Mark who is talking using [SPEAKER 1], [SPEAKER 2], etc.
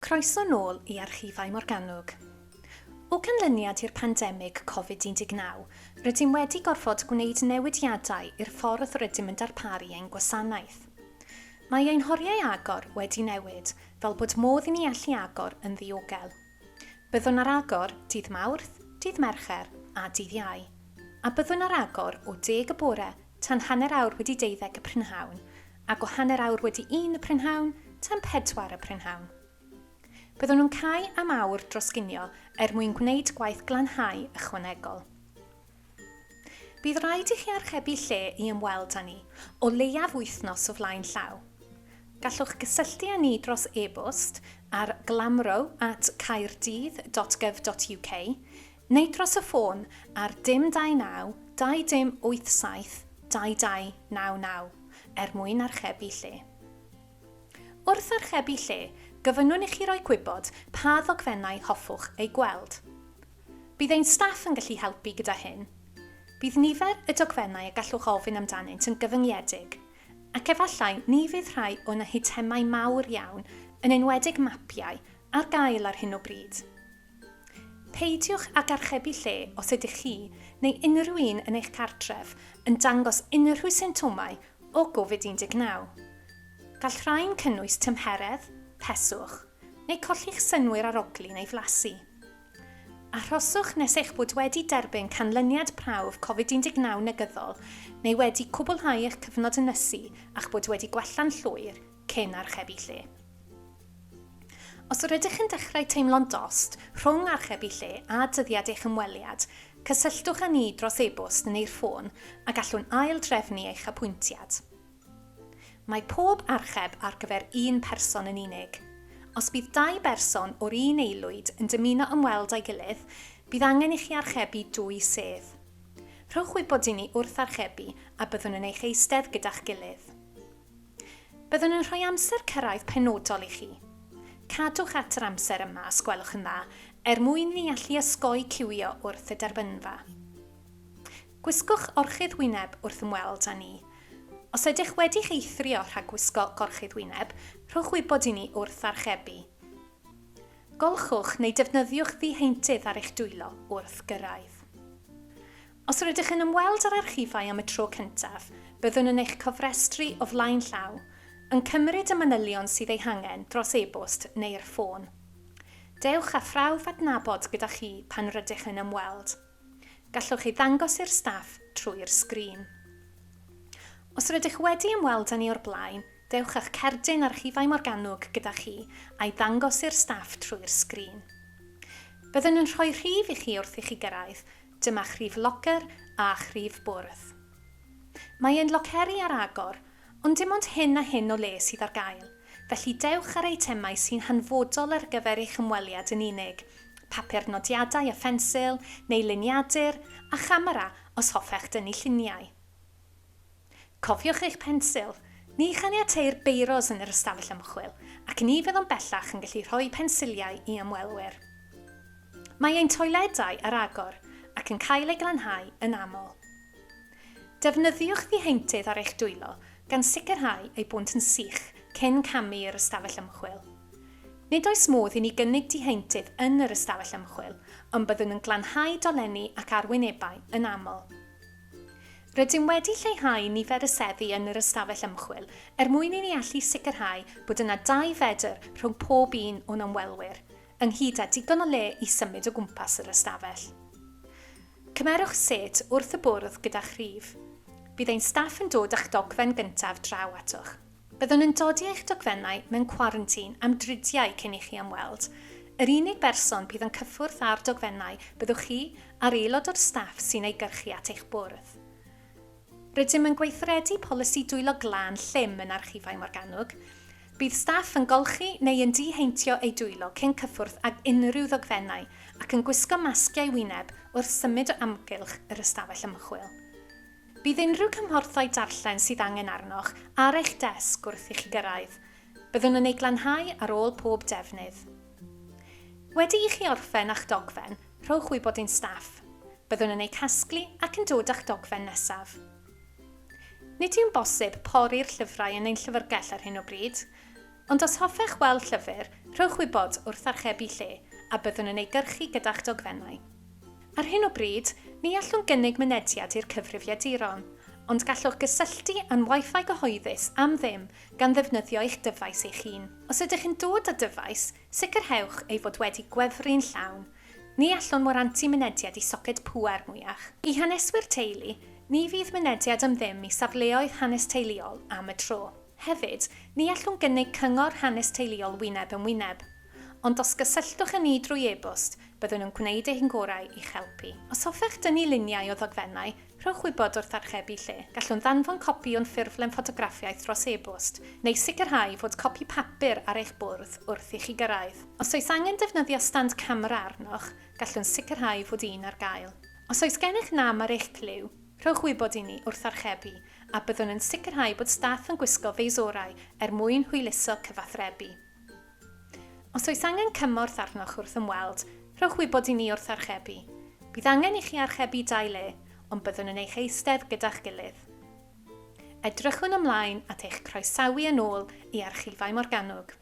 [SPEAKER 1] Croeso nôl i Archifau Morgannwg. O ganlyniad i'r pandemig Covid-19, rydym wedi gorfod gwneud newidiadau i'r ffordd rydym yn darparu ein gwasanaeth. Mae ein horiau agor wedi newid fel bod modd i ni allu agor yn ddiogel. Byddwn ar agor dydd Mawrth, dydd Mercher a dydd Iau, a byddwn ar agor o deg y bore tan hanner awr wedi deuddeg y prynhawn ac o hanner awr wedi un y prynhawn tan pedwar y prynhawn. Byddwn yn cau am awr dros ginio er mwyn gwneud gwaith glanhau ychwanegol. Bydd rhaid i chi archebu lle i ymweld â ni, o leiaf wythnos o flaen llaw. Gallwch gysylltu â ni dros e-bost ar glamro at caerdydd dot gov dot uk neu dros y ffôn ar dim 29 2 dim 87 2299 er mwyn archebu lle. Wrth archebu lle, gofynnwn i chi roi gwybod pa ddogfennau hoffwch eu gweld. Bydd ein staff yn gallu helpu gyda hyn. Bydd nifer y dogfennau y gallwch ofyn amdanynt yn gyfyngiedig, ac efallai ni fydd rhai o'n eitemau mawr iawn, yn enwedig mapiau, ar gael ar hyn o bryd. Peidiwch ag archebu lle os ydych chi neu unrhyw un yn eich cartref yn dangos unrhyw symptomau o Covid 19. Gall rhain cynnwys tymheredd, peswch, neu colli'ch synnwyr arogli neu flasu. Arhoswch nes eich bod wedi derbyn canlyniad prawf Covid 19 negyddol neu wedi cwblhau eich cyfnod ynysu a'ch bod wedi gwella'n llwyr cyn archebu lle. Os rydych yn dechrau teimlo'n dost rhwng archebu lle a dyddiad eich ymweliad, cysylltwch â ni dros e-bost neu'r ffôn a gallwn ail-drefnu eich apwyntiad. Mae pob archeb ar gyfer un person yn unig. Os bydd dau berson o'r un aelwyd yn dymuno ymweld â'i gilydd, bydd angen i chi archebu dwy sedd. Rhowch wybod i ni wrth archebu a byddwn yn eich eistedd gyda'ch gilydd. Byddwn yn rhoi amser cyrraedd penodol i chi. Cadwch at yr amser yma os gwelwch yn dda, er mwyn i ni allu osgoi ciwio wrth y derbynfa. Gwisgwch orchudd wyneb wrth ymweld â ni. Os ydych wedi'ch eithrio rhag gwisgo gorchudd wyneb, rhowch wybod i ni wrth archebu. Golchwch neu defnyddiwch ddiheintydd ar eich dwylo wrth gyrraedd. Os rydych yn ymweld â'r archifau am y tro cyntaf, byddwn yn eich cofrestru o flaen llaw, yn cymryd y manylion sydd eu hangen dros e-bost neu'r ffôn. Dewch â phrawf adnabod gyda chi pan rydych yn ymweld. Gallwch ei ddangos i'r staff trwy'r sgrin. Os rydych wedi ymweld â ni o'r blaen, dewch â'ch cerdyn Archifau Morgannwg gyda chi a'i ddangos i'r staff trwy'r sgrin. Byddwn yn rhoi rhif i chi wrth i chi gyrraedd, Dyma'ch rhif locer a'ch rhif bwrdd. Mae ein loceri ar agor, ond dim ond hyn a hyn o le sydd ar gael, felly dewch â'r eitemau sy'n hanfodol ar gyfer eich ymweliad yn unig, papur nodiadau a phensil, neu liniadur, a chamera os hoffech dynnu lluniau. Cofiwch eich pensil! Ni chaniateir beiros yn yr ystafell ymchwil, ac ni fyddwn bellach yn gallu rhoi pensiliau i ymwelwyr. Mae ein toiledau ar agor ac yn cael eu glanhau yn aml. Defnyddiwch ddiheintydd ar eich dwylo gan sicrhau eu bont yn sych cyn camu i'r ystafell ymchwil. Nid oes modd i ni gynnig diheintydd yn yr ystafell ymchwil, ond byddwn yn glanhau dolenni ac arwynebau yn aml. Rydym wedi lleihau nifer y seddi yn yr ystafell ymchwil er mwyn i ni allu sicrhau bod yna dau fedr rhwng pob un o'n ymwelwyr, ynghyd â digon o le i symud o gwmpas yr ystafell. Cymerwch set wrth y bwrdd gyda'ch rhif. Bydd ein staff yn dod â'ch dogfen gyntaf draw atoch. Byddwn yn dodi eich dogfennau mewn cwarantîn am dridiau cyn i chi ymweld. Yr unig berson bydd yn cyffwrdd â'r dogfennau byddwch chi a'r aelod o'r staff sy'n eu gyrchu at eich bwrdd. Rydym yn gweithredu polisi dwylo glân llym yn Archifau Morgannwg. Bydd staff yn golchi neu yn diheintio eu dwylo cyn cyffwrdd ag unrhyw ddogfennau ac yn gwisgo masgiau wyneb wrth symud o amgylch yr ystafell ymchwil. Bydd unrhyw cymhorthau darllen sydd angen arnoch ar eich desg wrth i chi gyrraedd. Byddwn yn eu glanhau ar ôl pob defnydd. Wedi i chi orffen â'ch dogfen, rhowch wybod i'n staff. Byddwn yn eu casglu ac yn dod â'ch dogfen nesaf. Nid yw'n bosib pori'r llyfrau yn ein llyfrgell ar hyn o bryd. Ond os hoffech weld llyfr, rhowch wybod wrth archebu lle, a byddwn yn ei gyrchu gyda'ch dogfennau. Ar hyn o bryd, ni allwn gynnig mynediad i'r cyfrifiaduron, ond gallwch gysylltu â'n Wi-Fi gyhoeddus am ddim gan ddefnyddio eich dyfais eich hun. Os ydych yn dod â dyfais, sicrhewch ei fod wedi gwefru'n llawn. Ni allwn warantu mynediad i soced pŵer mwyach. I haneswyr teulu, ni fydd mynediad am ddim i safleoedd hanes teuluol am y tro. Hefyd, ni allwn gynnig cyngor hanes teuluol wyneb yn wyneb. Ond os gysylltwch â ni drwy e-bost, byddwn yn gwneud ein gorau i'ch helpu. Os hoffech dynnu luniau o ddogfennau, rhowch wybod wrth archebu lle. Gallwn ddanfon copi o'n ffurflen ffotograffiaeth dros e-bost, neu sicrhau fod copi papur ar eich bwrdd wrth i chi gyrraedd. Os oes angen defnyddio stand camera arnoch, gallwn sicrhau fod un ar gael. Os oes gennych nam ar eich clyw, rhowch wybod i ni wrth archebu, a byddwn yn sicrhau bod staff yn gwisgo feisorau er mwyn hwyluso cyfathrebu. Os oes angen cymorth arnoch wrth ymweld, rhowch wybod i ni wrth archebu. Bydd angen i chi archebu dau le, ond byddwn yn eich eistedd gyda'ch gilydd. Edrychwn ymlaen at eich croesawu yn ôl i Archifau Morgannwg.